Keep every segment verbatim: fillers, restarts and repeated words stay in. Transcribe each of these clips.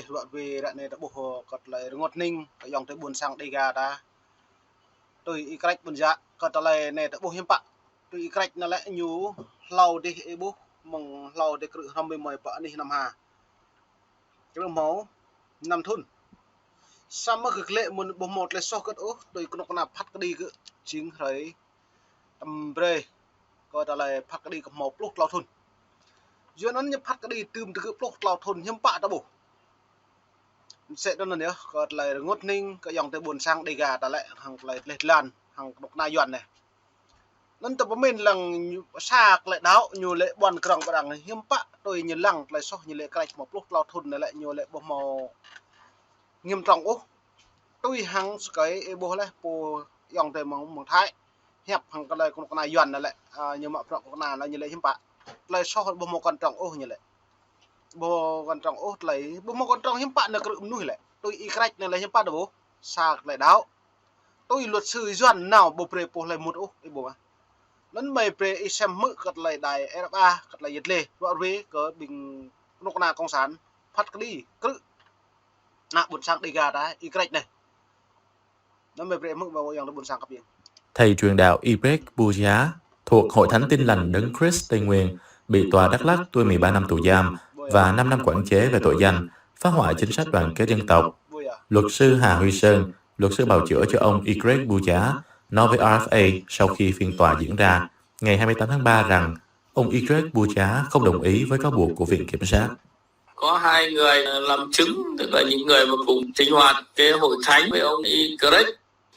ruă ruê ră anai ta ƀuh kơ tơlơi rơngot hning kơ ayŏng adơi ƀuôn sang Dêga ta. Tui Y Krĕč ƀuôn Jă kơ tơlơi anai ta ƀuh hiư̆m pă. Tui Y Krĕč anai lĕ ñu hlâo dih ih ƀuh, mơ̆ng hlâo dih krư̆ hrŏm ƀing mơi pơ anih năm ha. Krư̆ hmâo năm thŭn. Samơ̆ kơ klĕ mơ̆n ƀu hmâo tơlơi soh kơt ôh, tui kơnuk kơna phat kơđi kơ jing hrơi tơm brơi kơ tơlơi phat kơđi kơ hmâo pluh klâo thŭn. Yua anŭn ñu phat kơđi tơm tơgŭ pluh klâo thŭn hiư̆m pă ta ƀuh. Mơsĕ tui anŭn yơh, kơ tơlơi rơngot hning kơ ayŏng adơi ƀuôn sang Dêga ta lĕ hăng tơlơi dleh dlan hăng kơnuk kơna Yuan anai. Anŭn ta pơmĭn lăng ñu sa tơlơi đaŏ ñu lĕ ƀuăn krŏng pơrăng hiư̆m pă tui ñu lăng tơlơi soh ñu lĕ Y Krĕč hmâo pluh klâo thŭn anai lĕ ñu lĕ ƀu hmâo nghiêm trọng ôh. Tui hăng sơkai ih ƀuh laih pô ayŏng adơi mơ̆ng, mơ̆ng Thái. Hiăp hăng tơlơi kơnuk kơna Yuan anai lĕ, a, ñu mă bruă kơnuk kơna lĕ ñu lĕ hiư̆m pă. Tơlơi soh ƀu hmâo quan trọng ôh ñu lĕ. Ƀu quan trọng ôh tơlơi, ƀu hmâo quan trọng hiư̆m pă anai krư̆ mơnuih lĕ. Tui Y Krĕč anai lĕ hiư̆m pă ta ƀuh, sa tơlơi đaŏ. Tui luật sư Yuan nao ƀu brơi pô hlơi mŭt ôh, ih ƀuh mơ̆. Anŭn mơi brơi ih sem hmư̆ kơ tơlơi đài R F A, kơ tơlơi yet lĕ, ruă ruê kơ ƀing kơnuk kơna cộng sản, phat kơđi, krư̆ ană ƀuôn sang Dêga ta, Y Krĕč anai. Anŭn mơi brơi ih hmư̆ ƀơi ayŏng adơi ƀuôn sang khăp yơh. Thầy truyền đạo Y Krĕč Buja thuộc Hội Thánh Tin Lành Đấng Christ Tây Nguyên bị tòa Đắk Lắk tuyên mười ba năm tù giam và năm năm quản chế về tội danh phá hoại chính sách đoàn kết dân tộc. Luật sư Hà Huy Sơn, luật sư bào chữa cho ông Y Krĕč Buja, nói với R F A sau khi phiên tòa diễn ra ngày hai mươi tám tháng ba rằng ông Y Krĕč Buja không đồng ý với cáo buộc của Viện Kiểm sát. Có hai người làm chứng, tức là những người mà cùng sinh hoạt cái hội thánh với ông Y Krĕč.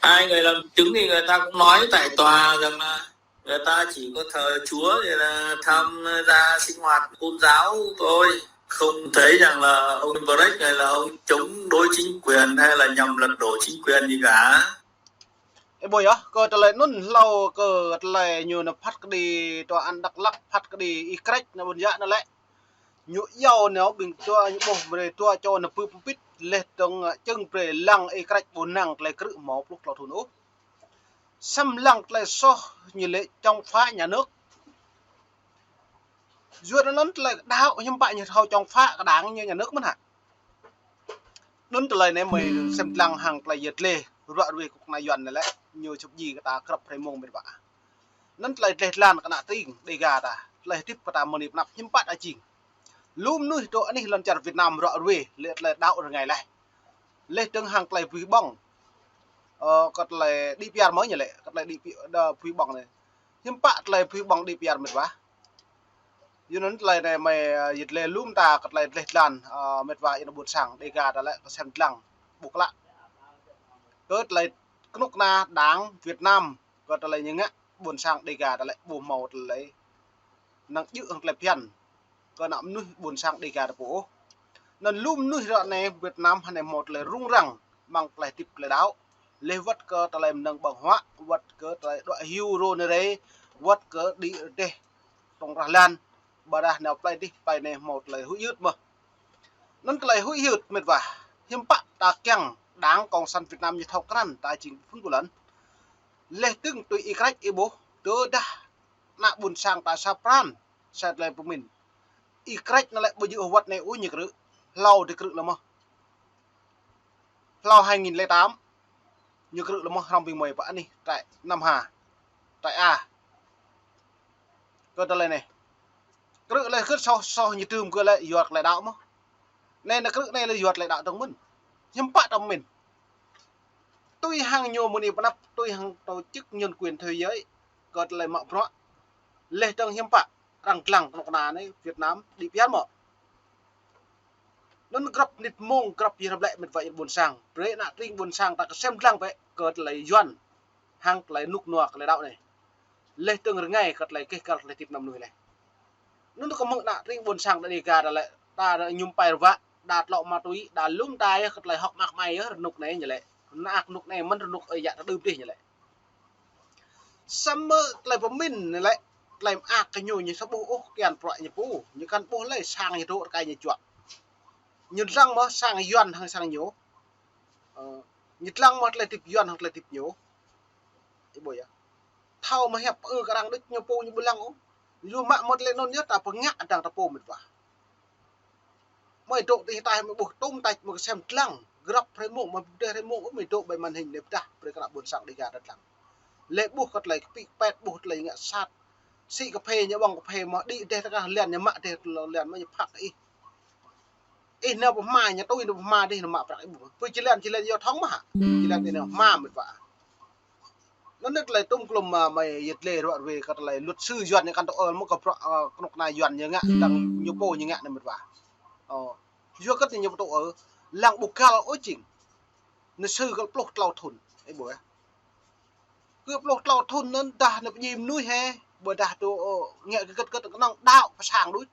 Hai người làm chứng thì người ta cũng nói tại tòa rằng là người ta chỉ có thờ Chúa thì là tham gia sinh hoạt tôn giáo thôi. Không thấy rằng là ông Y Krĕč hay là ông chống đối chính quyền hay là nhằm lật đổ chính quyền gì cả. Ih ƀuh yơh, kơ tơlơi anŭn hlâo kơ tơlơi ñu nao phat kơđi tòa án Đắk Lắk, phat kơđi Y Krĕč ană ƀuôn Jă anai lĕ. Ñu iâu nao ƀing dua ñu ƀuh brơi dua čô nao bưp pit leh dơ̆ng, a, čơ̆ng brơi lăng Y Krĕč ƀu năng tơlơi krư̆ hmâo pluh klâo thŭn ôh. Sem lăng tơlơi soh ñu lĕ chống phá nhà nước. Yua anŭn tơlơi đaŏ hiư̆m pă ñu thâo chống phá kơ đảng ñu nhà nước mơ̆n hă. Anŭn tơlơi anai mơi sem lăng hăng tơlơi yet lĕ, ruă ruê kơnuk kơna Yuan anai lĕ, ñu čŭp ji kơ ta krăp hrơi mông mĕt wa. Anŭn tơlơi dleh dlan kơ ană tring Dêga ta, tơlơi hơdip kơ ta mơni pơnăp hiư̆m pă ta jing. Lu mơnuih dŏ anih lŏn čar Việt Nam ruă ruê, lĕ tơlơi đaŏ rơngai laih. Leh dơ̆ng hăng tơlơi bơwih ƀơ̆ng. Ơ, kơ tơlơi đĭ piar mơ̆ ñu lĕ, kơ tơlơi đĭ pi-, đa bơwih ƀơ̆ng anai. Hiư̆m pă tơlơi bơwih ƀơ̆ng đĭ piar mĕt wa. Yua anŭn tơlơi anai mơi, ơ, yet lĕ lŏm ta kơ tơlơi dleh dlan, ơ, mĕt wa ană ƀuôn sang Dêga ta lĕ kơ sem lăng ƀu klă. Kơ tơlơi kơnuk kơna đảng Việt Nam, kơ tơlơi ñu ngă ƀuôn sang Dêga ta lĕ ƀu hmâo tơlơi năng djơ̆ hăng tơlơi phiăn kơ ană mơnuih ƀuôn sang Dêga ta pô ôh. Anŭn lu mơnuih ră anai Việt Nam hơnai hmâo tơlơi rŭng răng amăng tơlơi hơdip tơlơi đaŏ. Leh wơ̆t kơ tơlơi mơnơ̆ng ƀơ̆ng huă, wơ̆t kơ tơlơi đuaĭ hyu rô nơrê, wơ̆t kơ đĭ rơdêh tŏng rah lan, ƀôdah nao plơi dih plơi anai hmâo tơlơi huĭ hyưt mơ̆n. Anŭn tơlơi huĭ hyưt mĕt wa. Hiư̆m pă ta kiăng đảng cộng sản Việt Nam ñu thâo krăn ta jing phun ƀu lăn. Leh dơ̆ng tui Y Krĕč ih ƀuh, tơdah ană ƀuôn sang ta sa pran, sa tơlơi pơmĭn. Y Krĕč anai lĕ ƀu djơ̆ wơ̆t anai ôh ñu krư̆. Hlâo dih krư̆ lơ mơ̆. Hlâo hai nghìn lẻ tám, ñu krư̆ lơ mơ̆ hrŏm ƀing mơi pơ anih trại Nam Hà, trại A. Kơ tơlơi anai. Krư̆ lĕ kơ soh, soh ñu tơm kơ lĕ yua tơlơi đaŏ mơ̆. Anai nao krư̆ anai lĕ yua tơlơi đaŏ dơ̆ng mơ̆n. Hiư̆m pă ta pơmĭn. Tui hăng ñu mơni pơnăp, tui hăng tổ chức nhân quyền thế giới, kơ tơlơi mă bruă. Leh dơ̆ng hiư̆m pă, arăng lăng kơnuk kơna anai Việt Nam đĭ piar mơ̆. Anŭn grăp mơnit mông, grăp yơh rơblĕ mĕt wa ƀuôn sang. Brơi ană tring ƀuôn sang ta kơ sem lăng bĕ kơ tơlơi Yuan hăng tơlơi rơnŭk rơnua kơ tơlơi đaŏ anai. Leh dơ̆ng rơngai kơ tơlơi keh kăl tơlơi hơdip ană mơnuih leh. Anŭn kơ mơ̆ng ană tring ƀuôn sang ta Dêga ta lĕ, ta ñu pai rơwă, đa tlŏ ma túy, đa lŏm ta yơh kơ tơlơi hŏk mơak mơai yơh rơnŭk anai ñu lĕ. Ană rơnŭk anai mơ̆n rơnŭk ơi yă ta đưm dih ñu lĕ. Samơ̆ tơlơi pơmĭn anai lĕ, tơlơi mơak kơ ñu ñu sa ƀuh ôh kian bruă ñu pô, ñu kăn ƀuh lơi sang ñu dŏ rơkai ñu juă. Ñu lăng mơ̆ sang Yuan hăng sang ñu. Ơ, ñu lăng mơ̆ tơlơi hơdip Yuan hăng tơlơi hơdip ñu. Ih ƀuh yơh. Thâo mơ̆ hiăp ư kơ arăng đôč ñu pô ñu ƀu lăng ôh. Lu mă mơ̆ tơlơi anŭn yơh ta pơngă đang ta pô mĕt wa. Mơi dŏ tih taih mơi ƀuh tŭm tač mơi kơsem dlăng. Grăp hrơi mông, mơi pơdeh hrơi mông, mơi dŏ ƀơi màn hình anai pơdah brơi kơ ană ƀôn sang Đêga ta dlăng. Lĕ ƀuh kơ tơlơi kơpĭ pet, ƀuh tơlơi ngă sat. Sĭ kơphê ñu ƀơ̆ng kơphê mơ̆ đĭ dêh tơkah liăn ñu mă dêh tơlơi liăn mơ̆ ñu phak ih. Ih nao pơhma, ñu tui nao pơhma dih nao mă prăk ih ƀuh. Pơ či liăn, či liăn yua thŏng mơ̆ hă. Či liăn tui nao pơhma mĕt wa. Anŭn anai tơlơi tŭm klum mơi yet lĕ ruă ruê kơ tơlơi luật sư Yuan ñu kăn tŭ ơ mơ̆ kơ bruă, ơ, kơnuk kơna Yuan ñu ngă, dăng ñu pô ñu ngă anai mĕt wa. Ơ, yua kơ ñu pơtŭ ơ, lăng ƀu găl ôh jing. Nao sư kơ pluh klâo thŭn. Ih ƀuh yơh. Kơ pluh klâo thŭn anŭn dah nao pơdjai mơnuih hĕ, ƀôdah tŭ, ơ, ngă kơ gĕt gĕt kơnơ̆ng đaŏ pơ sang đôč.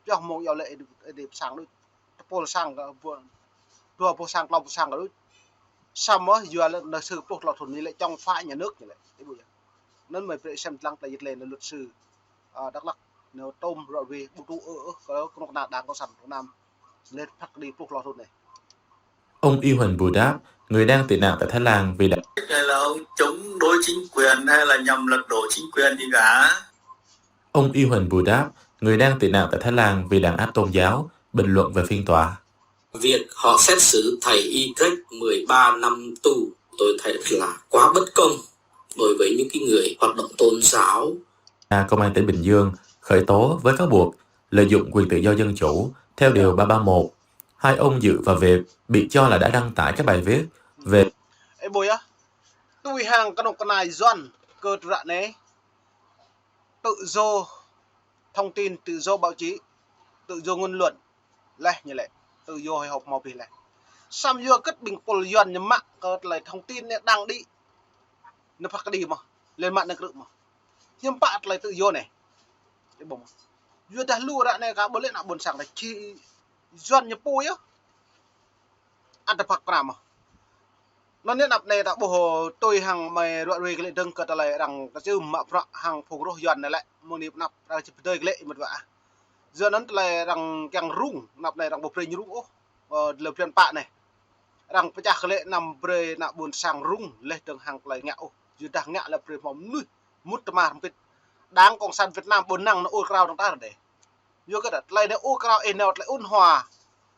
Pioh mông yua lĕ ih đĭ pơ sang đôč. Tơpul sang kơ ƀuh, dua pluh sang, klâo pluh sang kơ đôč. Samơ̆ yua lĕ nao sư pluh klâo thŭn ñu lĕ chống phá nhà nước ñu lĕ. Ih ƀuh yơh. Anŭn mơi brơi sem dlăng tơlơi yet lĕ nao luật sư, ơ, Đắk Lắk nao tŭm ruă ruê ƀu tŭ ơ ơ kơ kơnuk kơna Đảng Cộng sản Việt Nam. Lĕ phak đĭ pluh klâo thŭn anai. Ông Y Huỳnh Bù Đáp, người đang tị nạn tại Thái Lan vì đã Cái này là ông chống đối chính quyền hay là nhằm lật đổ chính quyền gì cả? Ông Y Huỳnh Bù Đáp, người đang tị nạn tại Thái Lan vì đàn áp tôn giáo, bình luận về phiên tòa. Việc họ xét xử thầy Y Greg mười ba năm tù, tôi thấy là quá bất công đối với những cái người hoạt động tôn giáo. À, Công an tỉnh Bình Dương khởi tố với cáo buộc lợi dụng quyền tự do dân chủ theo điều ba ba một. Hai ông Dự và Việt bị cho là đã đăng tải các bài viết về Ê, ƀuh yơh. Tui hăng kơnuk kơna Yuan kơ tơdră anai. Tự do thông tin, tự do báo chí, tự do ngôn luận. Leh ñu lĕ, tự do hội họp mơ̆ pih leh. Samơ̆ yua kơ ƀing pul Yuan ñu mă kơ tơlơi thông tin anai đăng đĭ. Nao phak đĭ mơ̆, lĕ mă nao krư̆ mơ̆. Hiư̆m pă tơlơi tự do anai. Ih ƀuh mơ̆. Yua dah lu ră anai kơ ƀu lĕ ană ƀôn sang ta či Yuan ñu pô yơh. Ăt ta phak pơrăm mơ̆. Anŭn anai anăp anai ta ƀuh tui hăng mơi ruă ruê kơ lĕ dơ̆ng kơ tơlơi arăng kơčưm mă bruă hăng phung roh Yuan anai lĕ. Mơ̆ng anai pơ anăp arăng či pơdơi kơ lĕ mĕt wa. Yua anŭn tơlơi arăng kiăng rŭng, anăp anai arăng ƀu brơi ñu rŭng ôh. Ơ, tơlơi blan pă anai. Arăng pơčah kơ lĕ anăm brơi ană ƀôn sang rŭng leh dơ̆ng hăng tơlơi ngă ôh. Yua dah ngă lĕ brơi hmâo mơnuih mŭt tơma hrŏm hơbĭt. Đảng Cộng sản Việt Nam ƀu năng nao ur krao dơ̆ng ta rơdêh. Yua kơ tơlơi anai ur krao ih nao tơlơi ôn hòa,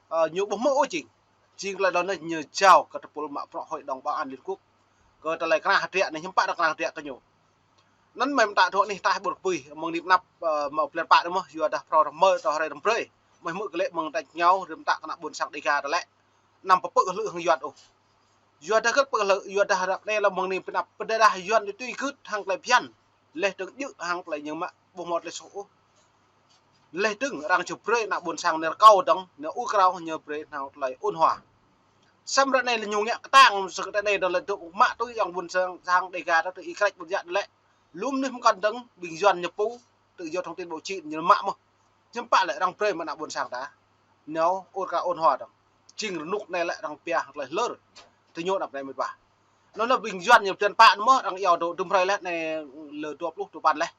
ơ, ñu ƀu hmư̆ ôh jing. Jing tơlơi anŭn ñu jao kơ tơpul mă bruă Hội đồng Bảo an Liên Quốc. Kơ tơlơi kơnah hơdră anai hiư̆m pă arăng kơnah hơdră kơ ñu. Anŭn mơi mơta dŏ anih taih ƀu rơkơi mơ̆ng anai pơ anăp, ơ, mơ̆ blan pă anai mơ̆, yua dah phrâo rơmơi tơ hrơi rơmbrơi. Mơi hmư̆ kơ lĕ mơ̆ng tač rơngiao, rơm ta kơ ană ƀôn sang Đêga ta lĕ. Anăm pơpư̆ hơlư̆ hăng Yuan ôh. Yua dah gĕt pơhơlư̆, yua dah ră anai lăm mơ̆ng anai pơ anăp pơdơi dah Yuan tui gưt hăng tơlơi phiăn. Leh dơ̆ng djơ̆ hăng tơlơi ñu mă ƀu hmâo tơlơi soh ôh. Leh dơ̆ng arăng či brơi ană ƀôn sang anai rơkâo dơ̆ng, anai ur krao ñu brơi hăng tơlơi ôn hòa. Samơ̆ ră anai lĕ ñu ngă kơtang, sơkơt anai dơ̆ng lĕ dŏ mă tui yang ƀôn sang, sang Đêga ta tui Y Greg ƀôn yă lĕ. Lu mơnuih mơkŏn dơ̆ng, ƀing Yuan ñu pô, tự do thông tin báo chí ñu mă mơ̆. Hiư̆m pă lĕ arăng brơi mơ̆ ană ƀôn sang ta. Nao ur krao ôn hòa dơ̆ng. Jing rơnŭk anai lĕ arăng pia tơlơi hlơr. Tơ ñu anăp anai mĕt wa. Anŭn lĕ ƀing Yuan ñu blan pă anai mơ̆ arăng iâu dŏ dŭm hrơi leh anai lĕ dua pluh dua păn leh.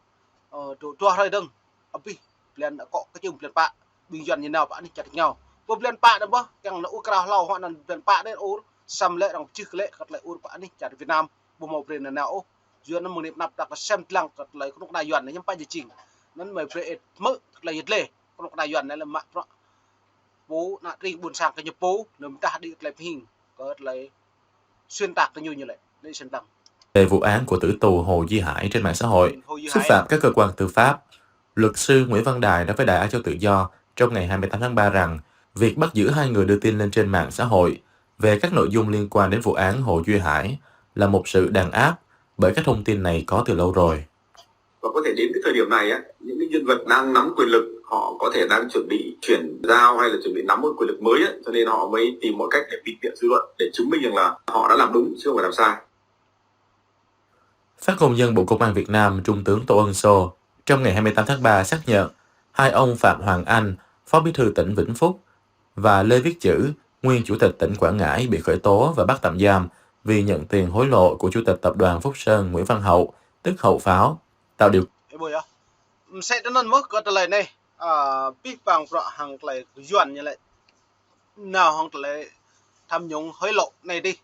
Ơ, dua, dua hrơi dơ̆ng. Abih blan akŏ kơčưm blan pă. Ƀing Yuan ñu nao pơ anih čar tač rơngiao. Pơ blan pă anai mơ̆ kiăng nao ur krao hlâo hŏ anŭn blan pă anai ur. Samơ̆ lĕ arăng pơjưh kơ lĕ kơ tơlơi ur pơ anih čar Việt Nam. Ƀu hmâo brơi nao nao ôh. Yua anŭn mơ̆ng anai pơ anăp ta kơsem dlăng kơ tơlơi kơnuk kơna Yuan anai hiư̆m pă jing. Anŭn mơi brơi ih hmư̆ tơlơi yet lĕ kơnuk kơna Yuan anai lĕ mă bruă pô ană tring ƀôn sang kơ ñu pô, anŭn mơ̆ dah đĭ tơlơi pơhing kơ tơlơi xuyên tạc kơ ñu ñu lĕ. Anai sem dlăng. Về vụ án của tử tù Hồ Duy Hải trên mạng xã hội, Hồ Duy xúc Hải phạm các cơ quan tư pháp, luật sư Nguyễn Văn Đài nói với Đài Á Châu Tự Do trong ngày hai mươi tám tháng ba rằng việc bắt giữ hai người đưa tin lên trên mạng xã hội về các nội dung liên quan đến vụ án Hồ Duy Hải là một sự đàn áp, bởi các thông tin này có từ lâu rồi. Và có thể đến cái thời điểm này á, những cái nhân vật đang nắm quyền lực, họ có thể đang chuẩn bị chuyển giao hay là chuẩn bị nắm một quyền lực mới á, cho nên họ mới tìm mọi cách để bịt miệng dư luận để chứng minh rằng là họ đã làm đúng chứ không phải làm sai. Phát ngôn nhân Bộ Công an Việt Nam, Trung tướng Tô Ân Sô, trong ngày hai mươi tám tháng ba xác nhận hai ông Phạm Hoàng Anh, Phó Bí thư tỉnh Vĩnh Phúc, và Lê Viết Chữ, nguyên Chủ tịch tỉnh Quảng Ngãi, bị khởi tố và bắt tạm giam vì nhận tiền hối lộ của Chủ tịch Tập đoàn Phúc Sơn Nguyễn Văn Hậu, tức Hậu Pháo, tạo điều Ê, ƀuh yơh. Msĕ tơnăn mơ̆ kơ tơlơi anai, ơ, pih pang bruă hăng tơlơi Yuan ñu lĕ. Nao hăng tơlơi tham nhũng hối lộ anai dih.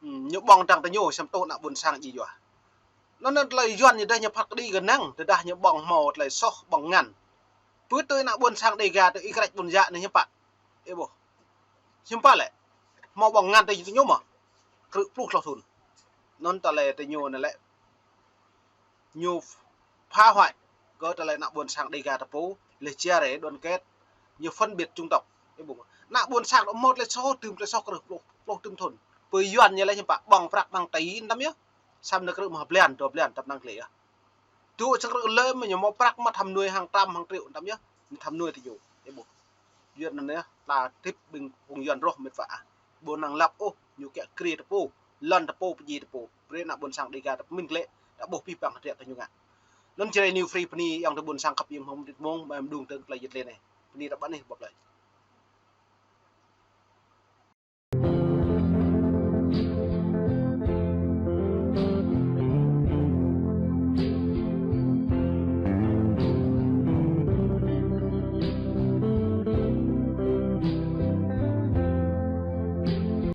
Hm, ñu ƀơ̆ng dăng tơ ñu sem tŭ ană ƀôn sang djai yua. Anŭn anai tơlơi Yuan ñu dah ñu phat kơđi kơnang, tơdah ñu ƀơ̆ng hmâo tơlơi soh ƀơ̆ng ngăn. Pơ tui ană ƀôn sang Đêga tui Y Greg ƀôn yă anai hiư̆m pă. Ơ ƀuh. Hiư̆m pă lĕ. Hmâo ƀơ̆ng ngăn tơ ñu mơ̆. Krư̆ pluh tơlơi thun. Anŭn tơlơi tơ ñu anai lĕ. Ñu phá hoại kơ tơlơi ană ƀôn sang Dega ta pô, lĕ chia rẽ đoàn kết, ñu phân biệt chủng tộc. Ơ ƀuh. Ană ƀôn sang đó một tơlơi soh, tơm tơlơi soh krư̆ pluh, pluh tơm thun. Pơ Yuan ñu lĕ hiư̆m pă, ƀơ̆ng prăk amăng tỉ tăm yơh. Samơ̆ anai krư̆ mơ̆ blan, dua blan tăm năng klĕ yơh. Tui čang krư̆ lĕ mơ̆ ñu hmâo prăk mă thăm nuai hàng trăm, hàng triệu tăm yơh. Ñu thăm nuai tơ ñu. Ơ ƀuh. Yuan anŭn yơh, ta tip ƀing phung Yuan rŏh mĕt wa. Ƀu năng lăp ôh, ñu kiăng krê ta pô, lŏn ta pô, pơjing ta pô. Brơi ană ƀôn sang Dega ta pơmĭn klĕ, ta ƀuh pih păng hơdră kơ ñu ngă. Anŭn Jrai New Free bơni ayŏng adơi ƀôn sang khăp iêng hmâo mơdit mông, mơ̆ng đung tơ̆ng tơlơi jĕt lĕ anai. Bơni ta ƀă anai, bŏ blai.